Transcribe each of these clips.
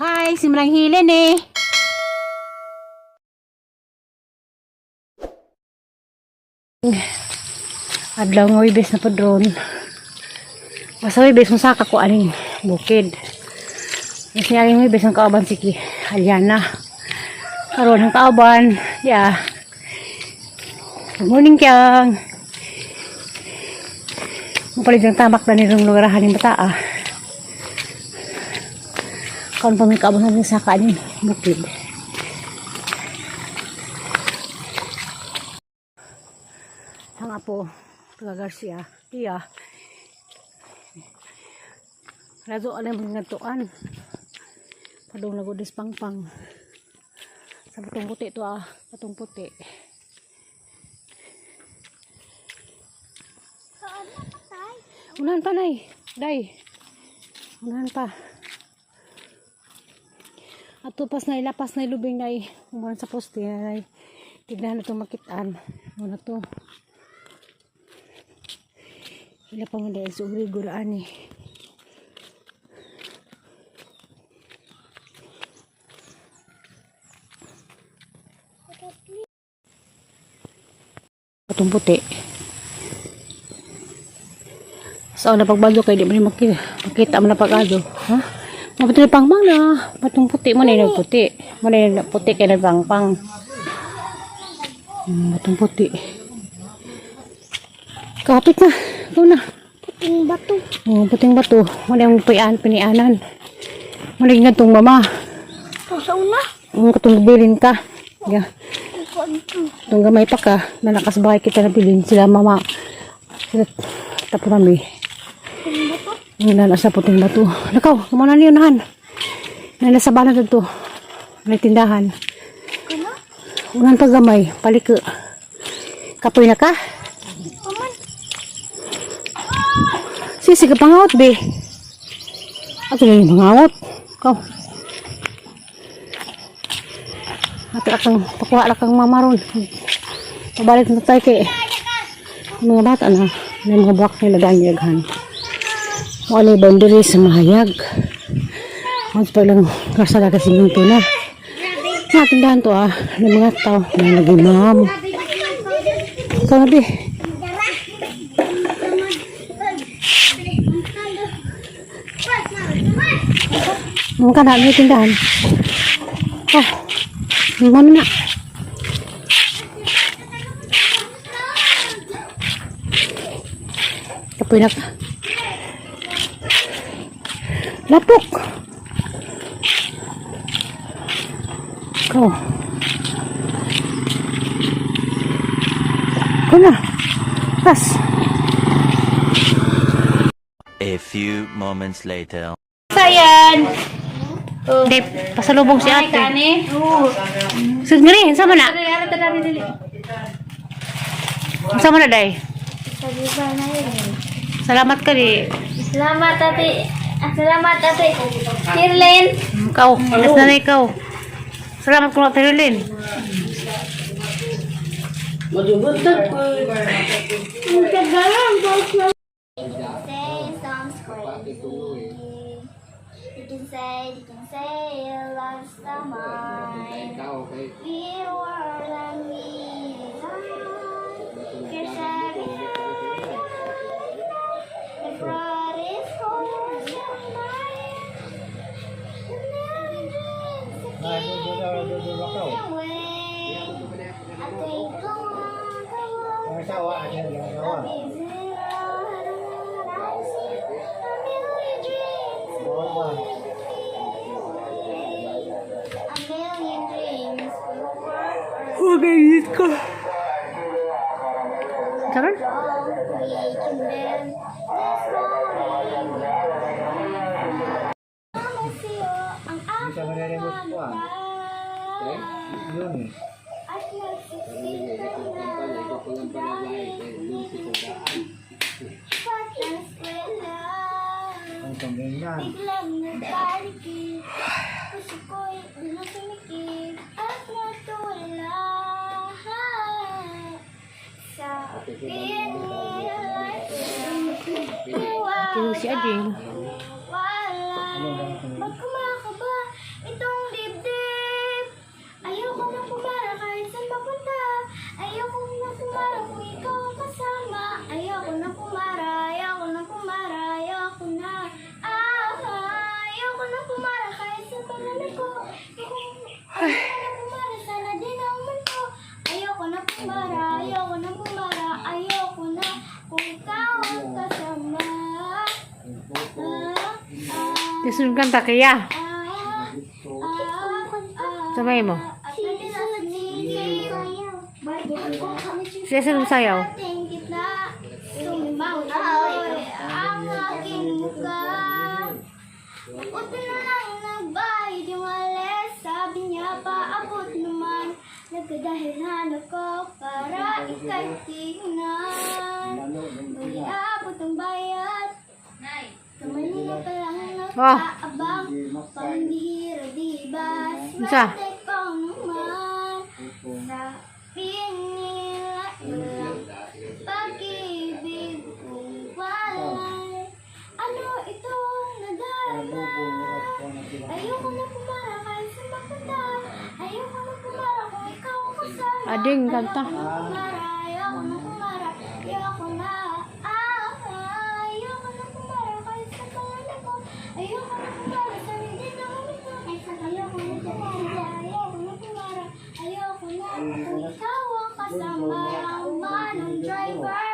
Hi, si Manang Hilen eh. Adlaw nga Webes na padron. Basta Webes musaka ko aning bukid. Kasi aning Webes ang kauban si Aliana. Karon ang kauban, yeah. Good morning, Kyang. Mapalit ang tamak na nilong lugarahan ng bata ah. Karon pa may kauban natin sa aning bukid. Ang apo, taga Garcia, tiya. Razo alay mga tuan. Padung nagudis pangpang. Sa batong puti to ah, batong puti. Unahan pa, nay. Day. Unahan pa. Ato pas na ilapas na ilubing nay. Umulan sa poste nay. Tignan na itong makitaan. Muna to. Ila pa man dahil sa uri guraan eh. Batong puti. Sa una pagbalo kay di mo ni makita, makita mo na pag-ado. Ha? Mabuti na pangpang na. Batong puti mo na yung puti. Mo na yung puti kay nagpangpang. Batong puti. Kapit na. Ikaw na. Puting bato. Oh, puting bato. Mo na yung pian, pinianan. Mo na yung gatong mama. Ito sa una. Ang katong bilin ka. Yeah. Kukuan to. Itong gamay pa ka. Nalakas bahay kita na bilin. Sila mama. Sila tapo kami. Puting bato. Ang nana sa puting bato. Nakaw, kumana niyo nahan. Nana sa banan dito. May tindahan. Kana? Unan pa gamay, paliko. Kapoy na ka? Paman. Sisi ka pangawat, be. Ato na yung pangawat. Ikaw. Ato akang, pakuha lang kang mama ron. Pabalik na tayo kay mga bata na. May mga buwak nila dahil. Wala yung boundary sa mahayag. Mas pa lang kasada kasi minto na. Natindahan to ah. Ng mga tao na nagimam. Ikaw na be. Ang kana may tindahan. Oh. Mano na. Kapoy na ka. Lapok. Ikaw. Ikaw na. Tas. A few moments later. Sayan. Hindi, pasalubong si ate. Sus, ngari, sama na. Sama na, day. Salamat ka di. Salamat ate. Ah, salamat ate. Shirlene. Ikaw, alas na na ikaw. Salamat ko na Lynn. Say sounds crazy. You can say you lost the mind. We were and we designed. You're saving the fraud is cold and mine. The million dreams to keep me away. I think I want the world. A busy road and I see a million dreams to keep me away. A million dreams will work Okay, ko. Karon? We can bend this morning. Mama sa'yo ang aking mga at nagsisikay na dahil lumipat ang eskwela. Biglang nagpalikip, puso ko'y biglang sumikip at natulala. Sa Kino si Ading. Wala, magkumakabal. Yung kanta kaya. Sabay mo. Siya sa sayaw. Ang aking mukha. Buti na lang nagbayad yung alis. Sabi niya paabot naman. Nagkadahilan ako para ika'y tingnan. Hindi aabot ang bayad. Sa Manila pa lang nagkaabang. Pambihira, diba? Unsa? Swerte ko naman. Sa pinila walang pag-ibig kung walay. Ano itong nadarama? Ayoko na pumara kahit sa mapunta. Ayoko na pumara kung ikaw ang kasama. Ading, kanta. Ayoko na pumara, ayoko na pumara, ayoko na. Ah, ah, ayoko na pumara kahit sa pangalan ko. Ayoko na pumara sa hindi na kumita. Ayoko na pumara, ayoko na pumara, ayoko na kung ikaw ang kasama. Manong driver.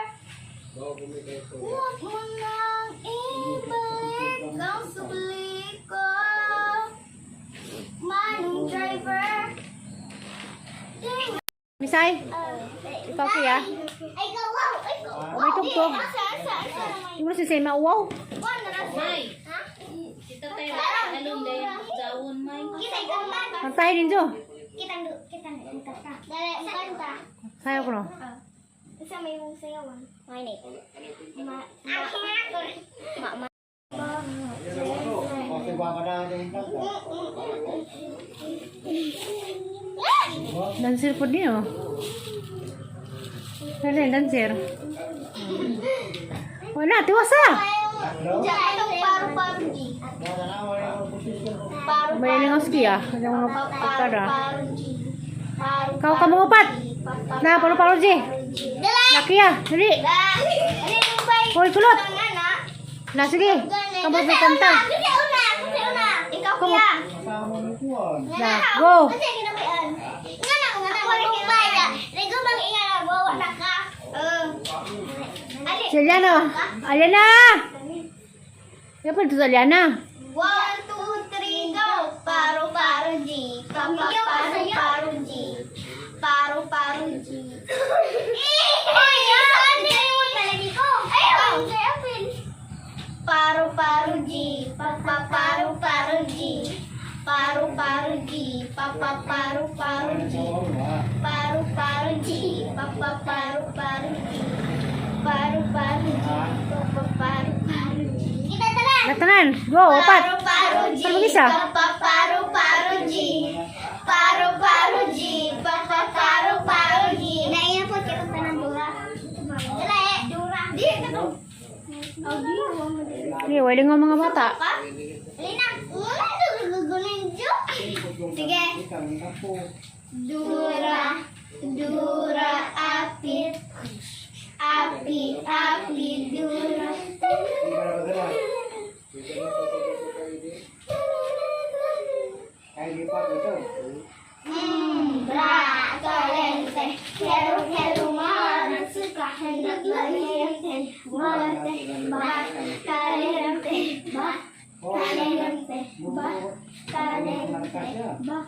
Huwag mo nang ibalik ang sukli ko. Manong driver. Di Misay, ikaw kuya. Ay, gawaw! Ay, gawaw! May tugtog. Asa, asa, asa. Hindi mo si Sema, wow. Buwan na nasa. Ha? Kita tayo alon day zawon may. Kita kanta. Kantahin din jo. Kita kita kanta. Dali, kanta. Sayaw ko no. Isa may mong sayawan. May ni. Ma. Ma. Ma. Dancer po din oh. Dali, dancer. Wala, tiwasa. Diyan, itong paru-paru G. Paru May lingaw ski ah. Ano mga pagkara. paru G. Paru Kau ka mga upat. Na, palo-palo G. Dali! Laki ah. Dali. Dali! Ano ba yung Hoy, kulot. anak? Na, sige. Kamu may kanta. Kasi una, kasi una. Ikaw kuya. Na, go. Kasi ginabayan. Nga na, nga na. Magumpay ka. Rigo bang inga na, bawa na ka. Ali. Si Aliana. Aliana! Yan po ito sa Aliana. One, two, three, go! Paro, paro, G. Papa, paro, paro, G. Paro, paro, G. Ay, saan mo talaga ko? Ayun, kaya Paro, paro, G. Papa, paro, paro, G. Paro, paro, G. Papa, paro, paro, G. Paro, paro, G. Papa, paro, paro, G. Paro, paro, G. Papa, paro, paro, G. Kita tara! Latanan. Go, upat. Paro paro G, Para mag-isa. papa paro paro G. Paro paro G, papa paro paro G. Naiya po kita tanan dura. Dala eh, dura. Di ka to. Oh, di mo mo di. Hindi, wala nga mga bata. Pa? Lina, wala na gugunin jo. Sige. Dura, dura apit. Api, api, dura. Bra, caliente, quiero, quiero más, caliente, muerte, va, caliente, va, caliente, va, caliente, va.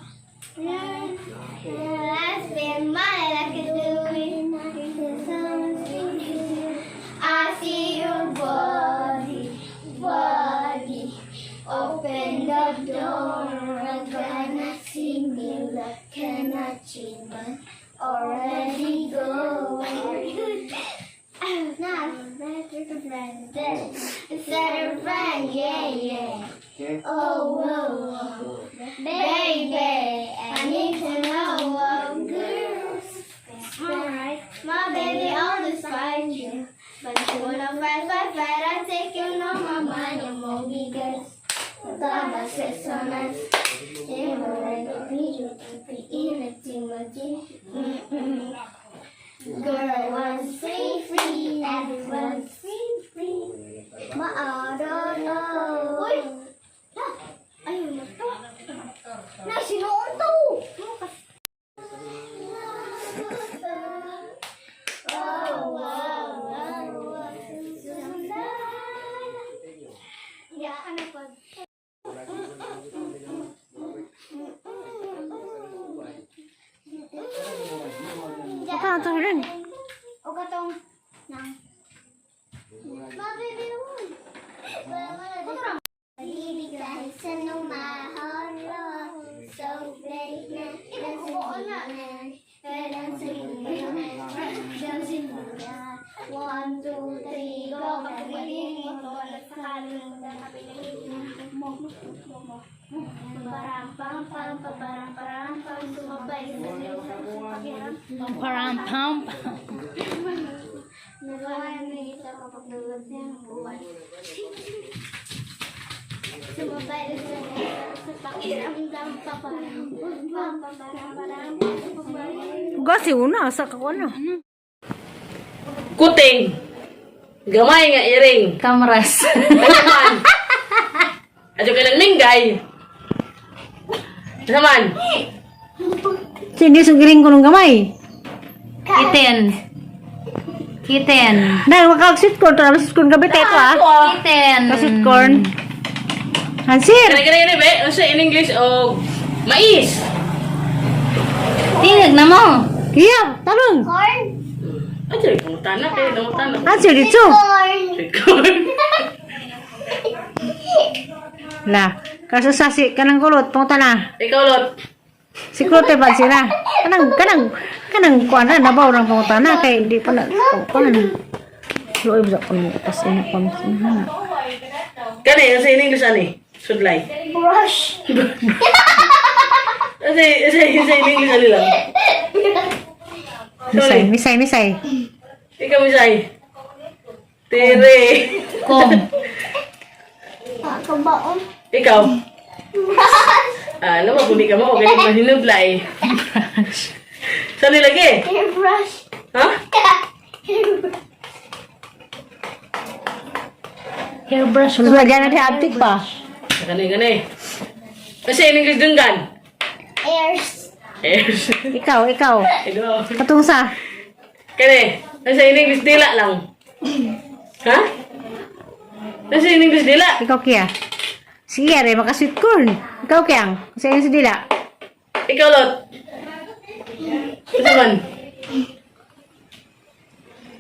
Last been my like a doing. I see your body, body. Open the door, I'm gonna see me, look, cannot see, but already go. I'm not a better friend than a better friend, yeah. Oh, whoa, whoa. Baby, I need to know what girls. Alright, my baby always find you. But you wanna fight, fight, fight, I take you no my mind, you won't be girls. Baba says so nice. They were like a video to be in a team Girl was free, free, everyone's free, free. Ma-I don't know. Uy! La! Ayun na to. Na, sinuon to! Oh, wow, wow. Yeah, ano pa? Ito, ito rin. O katong nang. Mabibiwan. Pag-ibig kahit sa numaholo. So great na dancing. One, two, three, go. Parang pam pam pa, parang parang pam sumabay sa pakiram. Param pam. Nagawa na ito kapag nalad niya ang buwan. Sumabay sa pakiramdam pa, parang pam pam parang parang pam. Gasi una sa kakuan na. Kuting. Gamay nga iring. Kamras. Naman. Adyo ka ng minggay. Naman. Sini sugiring ko nung gamay. Kitten. Kitten. Na makag sweet corn to sweet corn gabi tayo ah. Kitten. Ka sweet corn. Hansir. Kani kani kani be, unsa in English og mais. Tingag na mo. Iya, tarong. Corn? Adyo pangutana kay nangutana. Hansir dito. Corn! Corn. La, kaso sa si kanang kulot panguta na. Ikaw lot. Si kulot ba sila? Kanang kanang kanang kuan na nabaw ng panguta na kay di pa na kuan. Luoy ba ko mo pas ina pa mo na. Kani unsa in English ani? Sudlay. Brush! Unsa unsa unsa in English ani lang? Misay, misay, misay. Ikaw misay. Tere. Kom. Kabaon. Ikaw. Ah, alam mo kung di ka mo, ganyan mahinublay. Saan nilagay? Hairbrush. Ha? Hairbrush. Lagyan na di abtik pa. Gani, gani. Kasi in English dunggan. Airs. Airs. Ikaw, ikaw. Ikaw. Katong sa. Kani, kasi in English dila lang. Ha? Kasi in English dila. Ikaw kiya. Sige, re, maka sweet corn. Ikaw kiyang. Sa inyo si Dila. Ikaw lot. Ano man?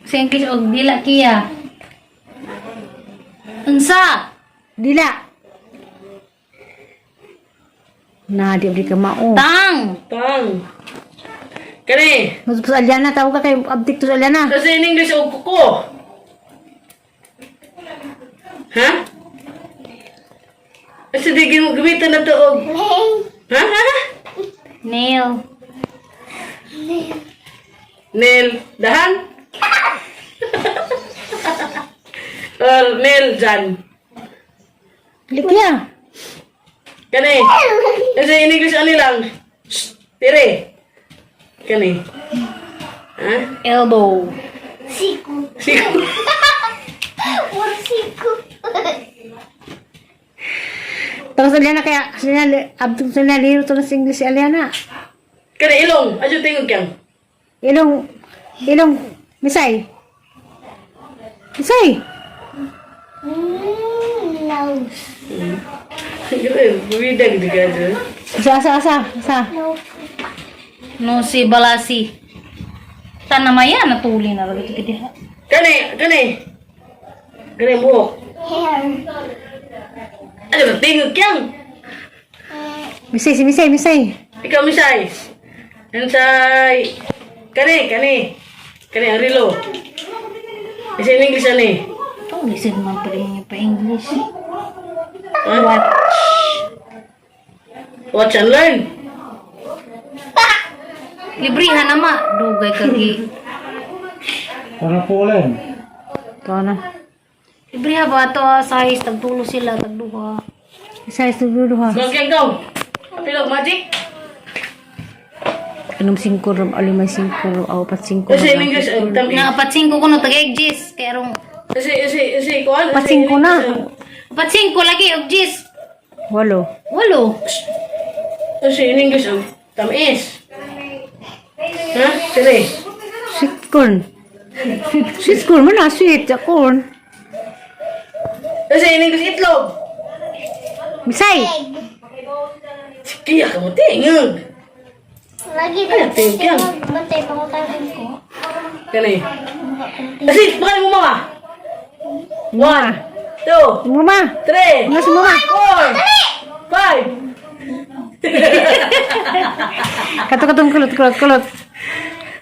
Sa English og dila kiya. Unsa? Dila. Na, di ka mao. Tang. Tang. Kani, Mas sa Aliana, tawag ka kay abtik to sa Aliana. kasi in English og kuko. Ha? Kasi di gamitan na to og. Nail. Ha? Ha? Nail. Nel dahan? Or Nel Jan. Likya. Kani. Kasi in English ani lang. Shh, Tire. Kani. Ha? Elbow. Siku. Siku. What siku? Tapos Aliana kaya, sa Aliana, abtik sa Aliana, liro to na sa English si Aliana. Kani ilong. Adyo tingog yang. Ilong, ilong, misay. Misay. Nose. Bumida gid ka dyan. Asa, asa, asa, asa. Nose. No si balasi. Tanamaya natuli na lagi ito diha. Kani, kani. Kani ang buhok. Hair. Adyo tingog yang. Misay, si misay, misay. Ikaw misay. Ansay. Kani, kani. Kani ang rilo. Kasi in English ani. Ito, lisod man pala yung pa English. Ha? Watch. Watch and learn. Librihan na ma. Dugay kagi. Ito na. Librihan ba ito ah, size? Tagtulo sila, tagduha. Misay, siguro ha. Magyang daw. Apilog magic. Anong singko rom, alimay singko rom, apat singko Kasi in English ang tamis. Nga, apat singko ko no, tagay gis. Kaya rong, Kasi kasi kasi kuan. Apat singko na. apat singko lagi, og gis. Walo. Walo. Kasi in English ang tamis. Ha? Tire. Sweet corn. Sweet corn mo na, sweet corn. Kasi in English itlog. Misay. Egg. Kaya ka mo tingog. Lagi Ay, tingog yan. Bantay pangutangin ko. Kani. Kasi, baka mo mama. Mama. Two, Mama. three, Mga si mama. four, five. Kato-katong kulot, kulot, kulot.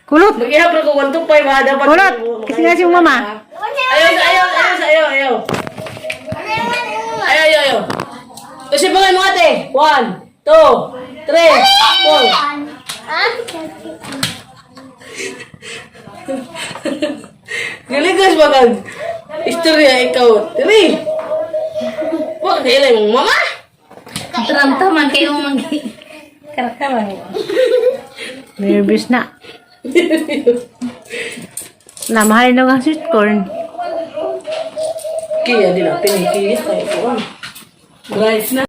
Kulot. Mag-ihap na ko, 1, 2, 5, ha? Dapat. Kulot. Kasi nga si mama. Ayaw, ayaw, ayaw, ayaw, ayaw. Ayaw, ayaw, ayaw. Kasi baka mo ate. 1, 2, 3, 4. Galigas ba kag? Istorya ikaw. 3. Wa kay mong mama. Tranta man kayo man. Karakara. Nervous na. Na, mahalin na ang sweet corn. Kaya di na pinikiya kay ko. Rice na.